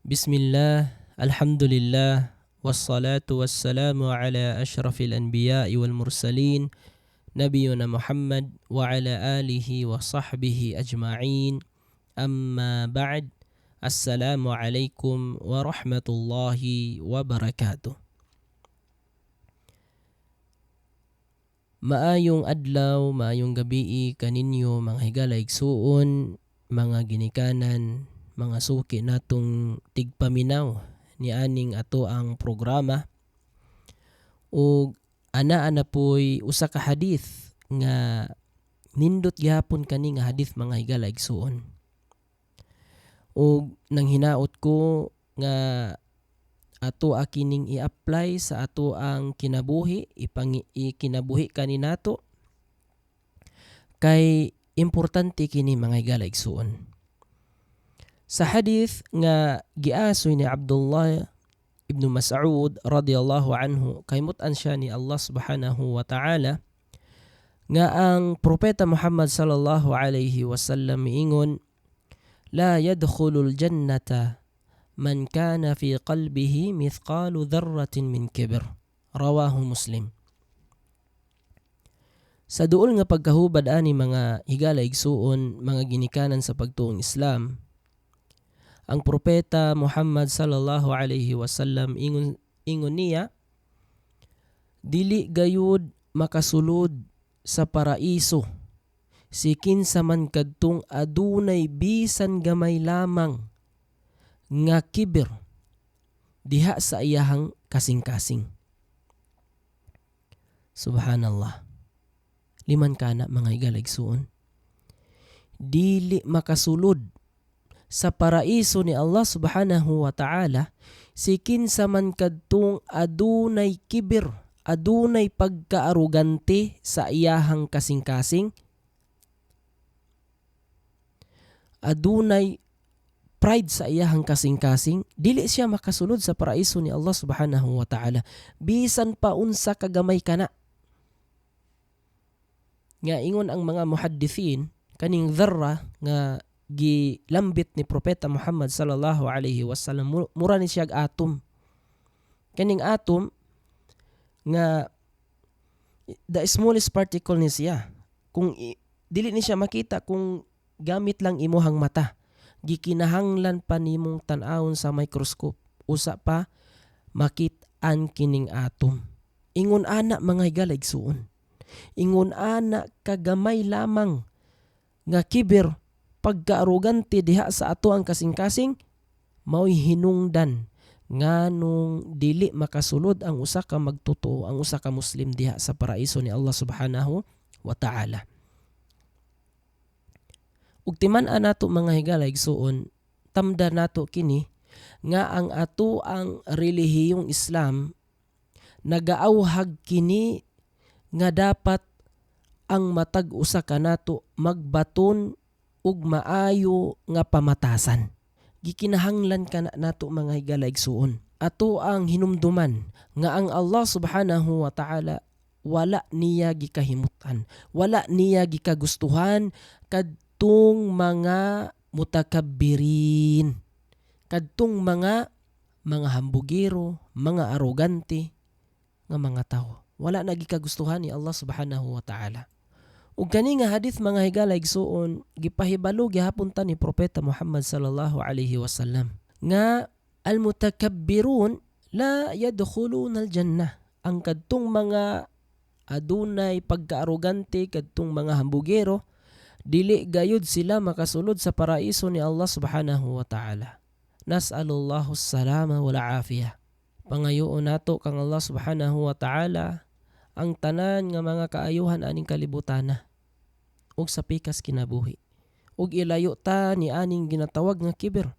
Bismillah, alhamdulillah, wassalatu wassalamu ala ashrafil anbiya'i wal mursalin, nabiyuna Muhammad wa ala alihi wa sahbihi ajma'in. Amma ba'd. Assalamu alaikum wa rahmatullahi wa barakatuh. Maayong adlaw, maayong gabii kaninyo, mga higala igsuon, mga ginikanan, mga suki natong tigpaminaw ni aning ato ang programa. Ug anaa na poy usa ka hadith nga nindot gihapon kani nga hadith, mga higala igsuon. Ug nang hinaot ko nga ato kining i-apply sa ato ang kinabuhi, ikinabuhi kani nato kay importante kini, mga higala igsuon. Sa hadith nga giasoy ni Abdullah ibn Mas'ud radiyallahu anhu, kay mutan siya ni Allah subhanahu wa ta'ala, nga ang propeta Muhammad sallallahu alayhi wasallam miingon, "La yadkhulul jannata man kana fi qalbihi mithqalu dharratin min kibr." Rawahu Muslim. Sa duol nga pagkahubad ani, mga higala igsuon, mga ginikanan sa pagtuong Islam, ang propeta Muhammad sallallahu alayhi wasallam ingon niya, dili gayud makasulod sa paraiso si kinsa man kadtong adunay bisan gamay lamang nga kibir diha sa iyahang kasing-kasing. Subhanallah. Liman kana, mga higala igsuon. Dili makasulod sa paraiso ni Allah subhanahu wa ta'ala si kinsa man kadtong adunay kibir, adunay pagkaarugante sa iyahang kasing-kasing, adunay pride sa iyahang kasing-kasing, dili siya makasulod sa paraiso ni Allah subhanahu wa ta'ala. Bisan pa unsa kagamay kana. Nga ingon ang mga muhaddithin, kaning dharra nga gilambit ni Propeta Muhammad sallallahu alayhi wasallam, mura ni siya atom. Kaning atom nga the smallest particle ni siya. Kung dili ni siya makita kung gamit lang imuhang mata. Gikinahanglan pa nimong tan-awon sa microscope usa pa makit-an kining atom. Ingon ana, mga higala igsuon. Ingon ana kagamay lamang nga kibir, pagkaarugante diha sa ato ang kasing-kasing, mao'y hinungdan nganong dili makasulod ang usa ka magtotoo, ang usa ka Muslim diha sa paraiso ni Allah subhanahu wa ta'ala. Ug timan-an nato, mga higala igsuon, tamda nato kini nga ang ato ang relihiyong Islam nagaawhag kini nga dapat ang matag usa kanato magbaton ug maayo nga pamatasan. Gikinahanglan kana nato, mga higala igsuon. Ato ang hinumduman nga ang Allah subhanahu wa ta'ala wala niya gikahimutan, wala niya gikagustuhan kadtong mga mutakabbirin, kadtong mga hambugero, mga arogante nga mga tao. Wala na gikagustuhan ni Allah subhanahu wa ta'ala. Ug kani nga hadith, mga higala igsuon, gipahibalo gihapon ta ni Propeta Muhammad sallallahu alaihi wasallam nga al-mutakabbirun la yadkhuluna al-jannah. Ang kadtong mga adunay pagkaarogante, kadtong mga hambugero, dili gayud sila makasulod sa paraiso ni Allah subhanahu wa ta'ala. Nas'alullahu salama wal afiyah. Pangayoon nato kang Allah subhanahu wa ta'ala ang tanan nga mga kaayuhan aning kalibutana ug sa pikas kinabuhi. Ug ilayo ta ni aning ginatawag nga kibir,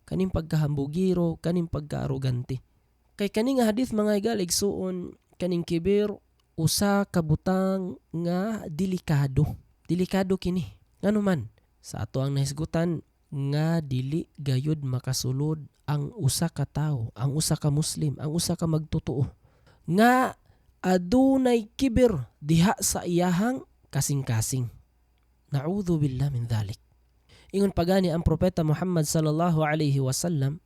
kaning pagkahambugiro, kaning pagkaarogante. Kay kani nga hadith, mga higala igsuon, kaning kibir usa ka butang nga delikado. Delikado kini. Ngano man sa ato ang nahisgutan nga dili gayud makasulod ang usa ka tawo, ang usa ka Muslim, ang usa ka magtotoo nga adunay kibir diha sa iyahang kasing-kasing. Na'udhu billah min dhalik. Ingon pagani ang propeta Muhammad sallallahu alayhi wasallam,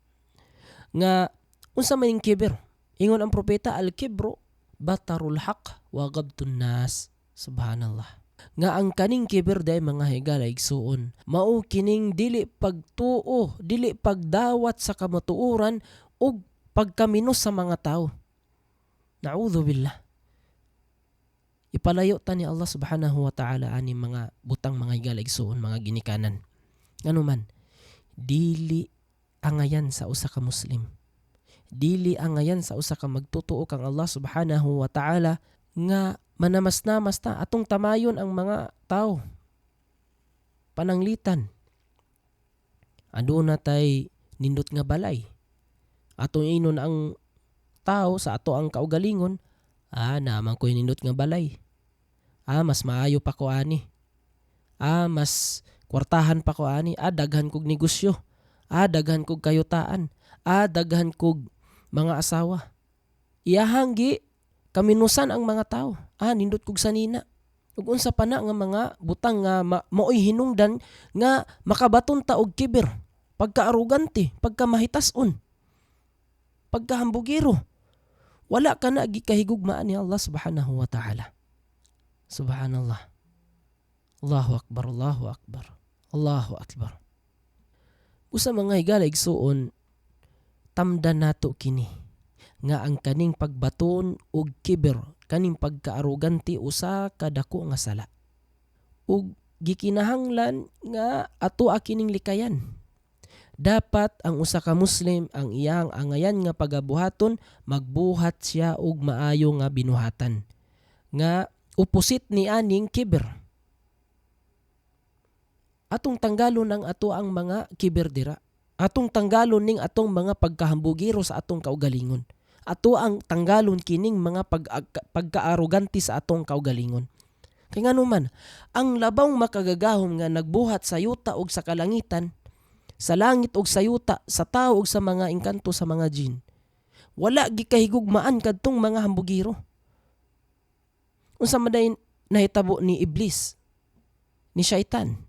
Nga unsa man ning kibir? Ingon ang propeta, al-kibru batarul haq wa gabtun nas. Subhanallah. Nga ang kaning kibir day mga higala igsuon, mao kining dili pagtuo, dili pagdawat sa kamatuoran ug pagkaminos sa mga tao. Na'udhu billah. Ipalayo ta ni Allah subhanahu wa ta'ala ani mga butang mga higala igsuon, mga ginikanan. Nganuman, dili angayan sa usa ka Muslim. Dili angayan sa usa ka magtotoo kang Allah subhanahu wa ta'ala nga manamas-namas ta atong tamayon ang mga tao. Pananglitan. Aduna tay nindot nga balay. Atong inon ang tao sa ato ang kaugalingon, naman ko'y nindot nga balay. Mas maayo pa ko ani. Mas kwartahan pa ko ani. Daghan kog negosyo. Daghan kog kayutaan. Daghan kog mga asawa. Iyahang gi kaminusan ang mga tao. Nindot kog sanina. Ug unsa pa na nga mga butang nga maoy hinungdan nga makabaton ta og kibir, pagka-arugante, pagka-mahitason, pagkahambugiro. Wala ka na gikahigugmaan ni Allah subhanahu wa ta'ala. Subhanallah. Allahu akbar, Allahu akbar. Allahu akbar. Usa mga higala igsuon, tamda nato kini nga ang kaning pagbaton og kibir, kaning pagkaarugante usa ka dako nga sala. Ug gikinahanglan nga ato kining likayan. Dapat ang usa ka Muslim ang iyang angayan nga pagabuhaton, magbuhat siya og maayo nga binuhatan nga opposite ni aning kibir. Atong tanggalon ang ato ang mga kibir dira. Atong tanggalon ning atong mga pagkahambugiro sa atong kaugalingon. Ato ang tanggalon kining mga pagkaarugante sa atong kaugalingon. Kay ngano man, ang labawng makagagahom nga nagbuhat sa yuta ug sa kalangitan, sa langit ug sa yuta, sa tao ug sa mga engkanto, sa mga jin, wala gikahigugmaan kadtong mga hambugiro. Unsa man day nahitabo ni Iblis, ni Syaitan?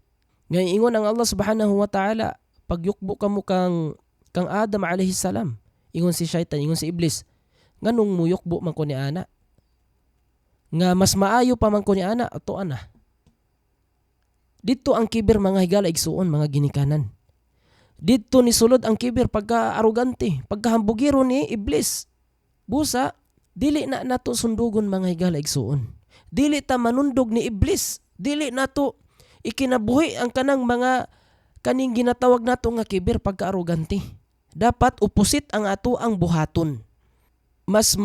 Nga ingon ang Allah subhanahu wa ta'ala, pagyukbo kamo kang Adam alayhi salam. Ingon si Syaitan, ingon si Iblis, nganong muyukbo man ko ni ana? Nga mas maayo pa man ko ni ana, ato ana. Dito ang kibir mga higala igsuon, mga ginikanan. Dito ni sulod ang kibir, pagka-arugante, pagkahambugiro ni Iblis. Busa, dili na nato sundugon mga higala igsuon. Dili ta manundog ni Iblis. Dili nato ikinabuhi ang kanang mga kaning ginatawag nato nga kibir, pagka-arugante. Dapat opposite ang ato ang buhaton. Mas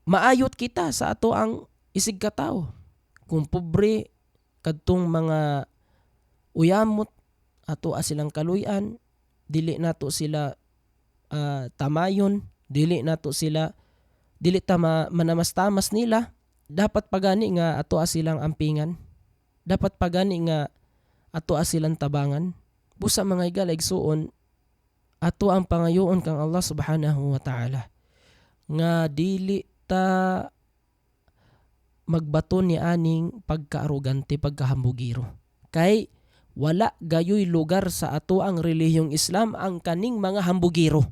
maayot kita sa ato ang isig katao. Kung pobre kadtong mga uyamot, ato silang kaluyan, dili nato sila tamayon, dili nato sila, dili ta manamas-tamas nila. Dapat pagani nga ato silang ampingan. Dapat pagani nga ato silang tabangan. Busa mga higala igsuon, ato ang pangayoon kang Allah subhanahu wa ta'ala nga dili ta magbaton ni aning pagkaarugante, pagkahambugiro. Kay wala gayoy lugar sa ato ang relihiyong Islam ang kaning mga hambugiro,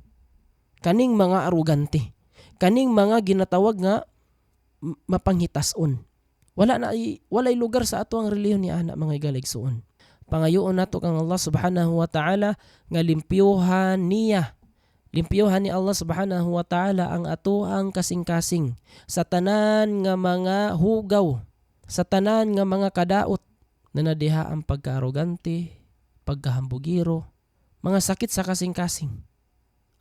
kaning mga arugante, kaning mga ginatawag nga mapanghitason. Wala na walay lugar sa ato ang relihiyon ni ana mga higala igsuon. Pangayoon nato kang Allah subhanahu wa ta'ala nga limpyuhan niya. Limpyuhan ni Allah subhanahu wa ta'ala ang atoang kasing-kasing sa tanan nga mga hugaw, sa tanan nga mga kadaot na nadiha ang pagkaarogante, pagkahambugiro, mga sakit sa kasing-kasing.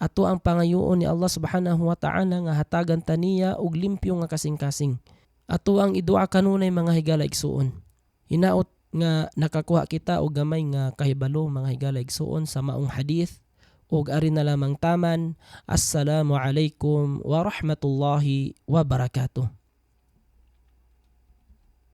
Ato ang pangayoon ni Allah subhanahu wa ta'ala nga hatagan ta niya og limpyo nga kasing-kasing. Ato ang idua kanunay mga higala igsuon. Hinaot nga nakakuha kita og gamay nga kahibalo mga higala igsuon sa maong hadith og ari na lamang taman. Assalamu alaikum warahmatullahi wabarakatuh.